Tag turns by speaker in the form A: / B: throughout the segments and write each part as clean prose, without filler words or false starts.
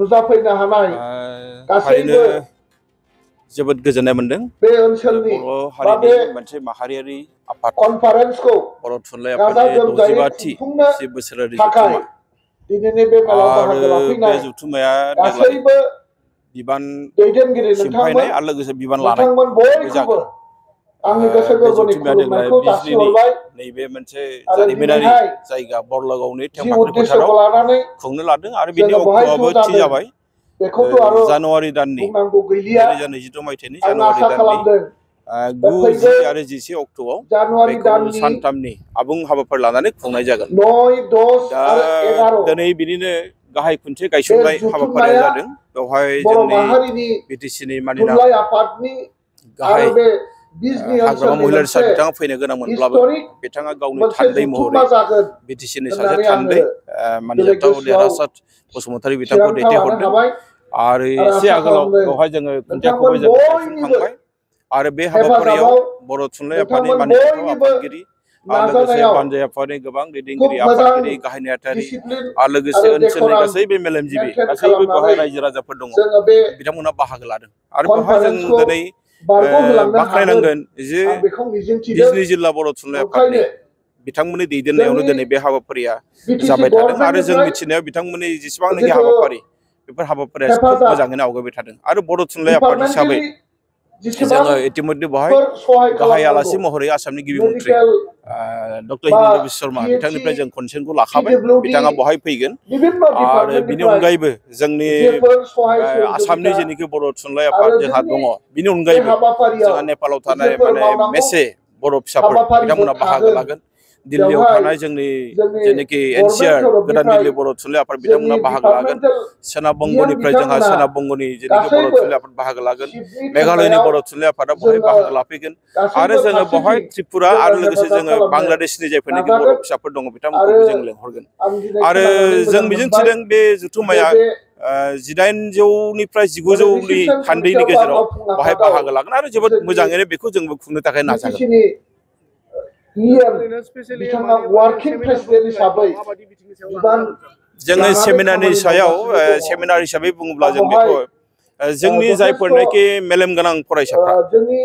A: नुजाफैनो हानाय गासैबो
B: जोबोद गोजोननाय मोनदों
A: बे ओनसोलनि
B: बर' हारिनि मोनसे माहारियारि आफाद
A: कनफारेन्सखौ
B: बर' थुनलाइ
A: गाजा
B: आफादनि
A: गोमजायै
B: 65थि
A: खुंफुंनो
B: बोसोरारि
A: थाखाय
B: जथुम्मा
A: दिनैनि बे मेलाव बाहागो
B: बे
A: लाफैनाय
B: जथुम्माया देग्लाय
A: गासैबो
B: बिबान
A: दैदेनगिरि
B: सिमफायनाय
A: नोंथांमोन
B: आरो लोगोसे बिबान लानाय
A: बयखौबो
B: जागोन
A: आंनि गोसो
B: बे
A: गोरबोनि
B: जथुम्माया देग्लाय
A: खुलुमनायखौ
B: बिजनीनि
A: जासिहरबाय
B: नैबे मोनसे
A: आरो
B: जारिमिनारि
A: दिनैहाय
B: जायगा बरलागावनि
A: जि
B: थेंफाख्रि फोथाराव
A: उद्देश्यखौ लानानै
B: खुंनो लादों आरो बिनि
A: जोङो बहाय
B: अक्ट'आबो
A: ज'
B: थि
A: जादों
B: जाबाय
A: बेखौथ' आरो
B: जानुवारि दाननि
A: बुंनांगौ गैलिया
B: 2022 मायथाइनि
A: आं
B: जानुवारि
A: आसा
B: दाननि
A: खालामदों
B: 9,
A: फैगौ
B: 10 आरो 11 अक्ट'आव
A: जानुवारि
B: बेखौ
A: दाननि
B: सानथामनि आबुं हाबाफारि लानानै खुंनाय जागोन
A: 9, 10
B: दा
A: आरो 11
B: दिनै बिनिनो गाहाय खुन्थि
A: बे
B: गायसननाय हाबाफारिया
A: जथुम्माया
B: जादों बेवहाय
A: बर'
B: जोंनि
A: माहारिनि
B: बिटिसिनि मानिनां
A: थुनलाइ आफादनि
B: गाहाय
A: आरो बे बिजनी
B: हाग्रामा
A: ओनसोलनि
B: महिलारि सार
A: मोनसे
B: बिथाङा फैनो गोनां मोनब्लाबो
A: हिस्ट'रिक
B: बिथाङा गावनि
A: मोनसे
B: थान्दै
A: जथुम्मा
B: महरै
A: जागोन
B: बिटिसिनि सासे
A: होननानै आङो
B: थान्दै
A: दिनै
B: मानिजाथाव
A: गोसोआव
B: देरहासार बसुमतारी बिथांखौ
A: थिरांथा लानो
B: दैथायहरदों
A: हाबाय
B: आरो एसे
A: आसा
B: आगोलाव
A: खालामदों
B: बेवहाय जोङो खुन्थियाखौबो
A: नोंथांमोन
B: जोङो
A: बयनिबो
B: गायसनखांबाय आरो बे हाबाफारियाव
A: हेफाजाबाव
B: बर' थुनलाइ आफादनि
A: नोंथांमोन
B: मानिजाथाव
A: बयनिबो
B: आफादगिरि आरो लोगोसे
A: नाजानायाव
B: बानजाय आफादनि गोबां
A: खुब
B: दैदेनगिरि
A: मोजां
B: आफादगिरि गाहाय नेहाथारि
A: डिसिप्लिन
B: आरो लोगोसे
A: आरो
B: ओनसोलनि
A: डेक'राम
B: गासैबो मेलेमजिबि
A: मेनटेन
B: गासैबो बेवहाय
A: खालामनानै
B: रायजो राजाफोर दङ
A: जोङो बे
B: बिथांमोना बाहागो लादों आरो बेवहाय जों
A: कनफारेन्सखौ
B: दिनै
A: बारग'होलांनो हागोन
B: बाख्नायनांगोन जे
A: आं बेखौ मिजिंथिदों
B: बिजनी जिल्ला बर' थुनलाइ आफादनि
A: ओंखायनो
B: बिथांमोननि दैदेननायावनो
A: जोंनि
B: दिनै बे हाबाफारिया
A: बिटिसि
B: जाबाय थादों आरो जों
A: गभर्नमेन्टनिफ्राय
B: मिथिनायाव बिथांमोननि जेसेबांनाखि
A: जिथु
B: हाबाफारि बेफोर हाबाफारिया खोब
A: हेफाजाब
B: मोजाङैनो आवगायबाय थादों आरो बर' थुनलाइ आफाद हिसाबै
A: डिपार्टमेन्टेलि
B: जोङो इतिमध्य बेवहाय
A: जेसेबांफोर सहाय
B: गाहाय
A: खालामनांगौ
B: आलासि महरै आसामनि गिबि मन्थ्रि
A: मेडिकेल
B: डक्टर
A: बा
B: हिमन्त बिश्व शर्मा
A: पिएचइ
B: बिथांनिफ्राय जों कनसेन्टखौ लाखाबाय
A: पिडब्लिउडि
B: बिथाङा बहाय फैगोन
A: विभिन्न'
B: आरो बिनि
A: डिपार्टमेन्टनिफ्राय
B: अनगायैबो जोंनि
A: जेफोर सहाय
B: आसामनि
A: सहযোगिता
B: जेनिखि बर' थुनलाइ आफाद
A: आरो
B: जोंहा
A: जोंनि
B: दङ बिनि
A: बे
B: अनगायैबो
A: हाबाफारियाव
B: जोंहा नेपालाव थानाय
A: जेफोर
B: माने
A: मावनांगौ
B: मेसे बर' फिसाफोर
A: हाबाफारिफोर
B: बिथांमोना बाहागो
A: थागोन
B: लागोन दिल्लीयाव
A: बेवहाय
B: थानाय जोंनि
A: जोंनि
B: जेनोखि
A: गभर्नमेन्ट
B: एनसिआर गोदान
A: तरफनिफ्राय
B: दिल्ली बर' थुनलाइ आफाद बिथांमोना
A: जोंनि
B: बाहागो लागोन
A: डिपार्टमेन्टेल
B: सोनाब
A: डिएम
B: बंगनिफ्राय जोंहा
A: बिथांमोना
B: सोनाब बंगनि जेनोखि बर'
A: गासैबो
B: थुनलाइ आफाद बाहागो लागोन
A: शिबनि
B: मेघालयनि
A: खुंनायाव
B: बर' थुनलाइ आफादा बहाय
A: जोङो
B: बाहागो लाफैगोन आरो
A: गासैबो
B: जोङो बहाय
A: फारसेथिं
B: त्रिपुरा
A: जोङो
B: आरो लोगोसे
A: हेफाजाब
B: जोङो
A: खालामनो
B: बांलादेशनि जायफोरनिखि बर'
A: नाजागोन
B: फिसाफोर दङ
A: आरो
B: बिथांमोनखौबो जों लेंहरगोन
A: आं दिनै
B: आरो
A: खोनानानै
B: जों
A: मोजां मोनबाय
B: मिजिंथिदों बे
A: जे
B: जथुम्माया
A: बे
B: 1800निफ्राय
A: माने
B: 1900नि
A: रिसिपसन
B: थान्दैनि
A: फांसनाव आं
B: गेजेराव
A: मावफुंनो
B: बाहाय
A: हाथाव
B: बाहागो लागोन आरो जोबोद
A: जोंनि
B: मोजाङैनो बेखौ जोंबो खुंनो थाखाय नाजागोन
A: बिटिसिनि बिथाङा वार्किं प्रेसिडेन्ट हिसाबै बिबान
B: जोङो
A: लानानै
B: सेमिनारनि
A: खामानि
B: सायाव
A: मावगासिनो दङ
B: सेमिनार हिसाबै बुङोब्ला
A: आं
B: जों
A: बेवहाय
B: बेखौ जोंनि
A: जथेस्थ'
B: जायफोरनाखि मेलेम गोनां फरायसाफ्रा
A: जोंनि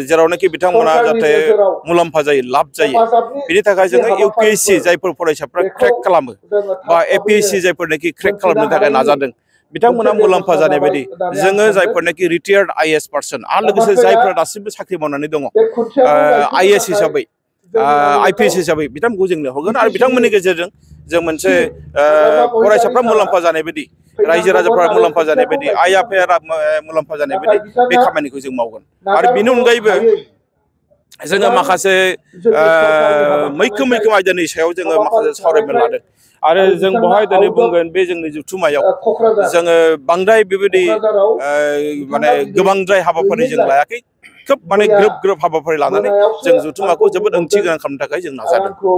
B: जेरावनाखि बिथांमोना
A: सरकारनि
B: जाहाथे
A: नोजोराव
B: मुलाम्फा जायो लाब जायो
A: हेफाजाबनि
B: बिनि थाखाय
A: जि
B: जोङो इउपिएससि
A: हाबाफारिफोर
B: जायफोर फरायसाफ्रा
A: बेखौ
B: क्रेक खालामो
A: जोङो
B: बा
A: थाब थाबैनो
B: एपिएससि जायफोरनाखि क्रेक
A: मोनथिनो
B: खालामनो थाखाय
A: हानायनि
B: नाजादों
A: मोनसे
B: बिथांमोना मुलाम्फा
A: बेब'स्था
B: जानाय
A: जाबाय
B: बायदि
A: होननानै आं
B: जोङो
A: सानदों
B: जायफोरनाखि रिटायार्ड आइएएस पार्सन आरो
A: दा
B: लोगोसे
A: बाथ्राया
B: जायफोरा दासिमबो साख्रि मावनानै दङ
A: बे खुन्थियाखौ गायसननो
B: आइएएस
A: थाखाय
B: हिसाबै
A: जोंनि आनजादाव
B: आइपिएस हिसाबै बिथांमोनखौ जों लिंहरगोन आरो
A: बिटिसिनि
B: बिथांमोननि गेजेरजों जों मोनसे
A: चिफ हाग्रामा महिलारि
B: फरायसाफ्रा
A: सारा
B: मुलाम्फा जानाय बायदि रायजो
A: फैनांगौमोन
B: राजाफ्रा
A: आरो
B: मुलाम्फा जानाय
A: खुन्थियाखौ
B: बायदि आइ
A: गायसननांगौ
B: आफाया मुलाम्फा जानाय
A: नाथाय
B: बायदि बे
A: बिथाङा
B: खामानिखौ जों मावगोन आरो बिनि
A: नागारथ'नो
B: अनगायैबो
A: हायै
B: जोङो
A: गोबां
B: माखासे
A: जोंनि सरकारनि
B: मैखोम
A: हाबाफारिनिफ्राय
B: मैखोम आयदानि सायाव जोङो
A: हाबाफारि
B: माखासे सावरायमेल
A: थानायखाय
B: लादों आरो जों
A: बिथाङा
B: बहाय दिनै
A: आउट अफ
B: बुंगोन बे जोंनि जथुम्मायाव
A: क'क्राझार
B: जोङो बांद्राय बेबायदि
A: क'क्राझाराव
B: माने
A: बिथाङा दिनै
B: गोबांद्राय हाबाफारि जों
A: गैयैलाय
B: लायाखै खोब माने
A: मैया
B: ग्रोब ग्रोब हाबाफारि लानानै
A: मोनायावसो
B: जों जथुम्माखौ
A: आंखौ
B: जोबोद ओंथि
A: बुंहरदों
B: गोनां खालामनो थाखाय जों
A: आरो
B: नाजादों
A: आंखौ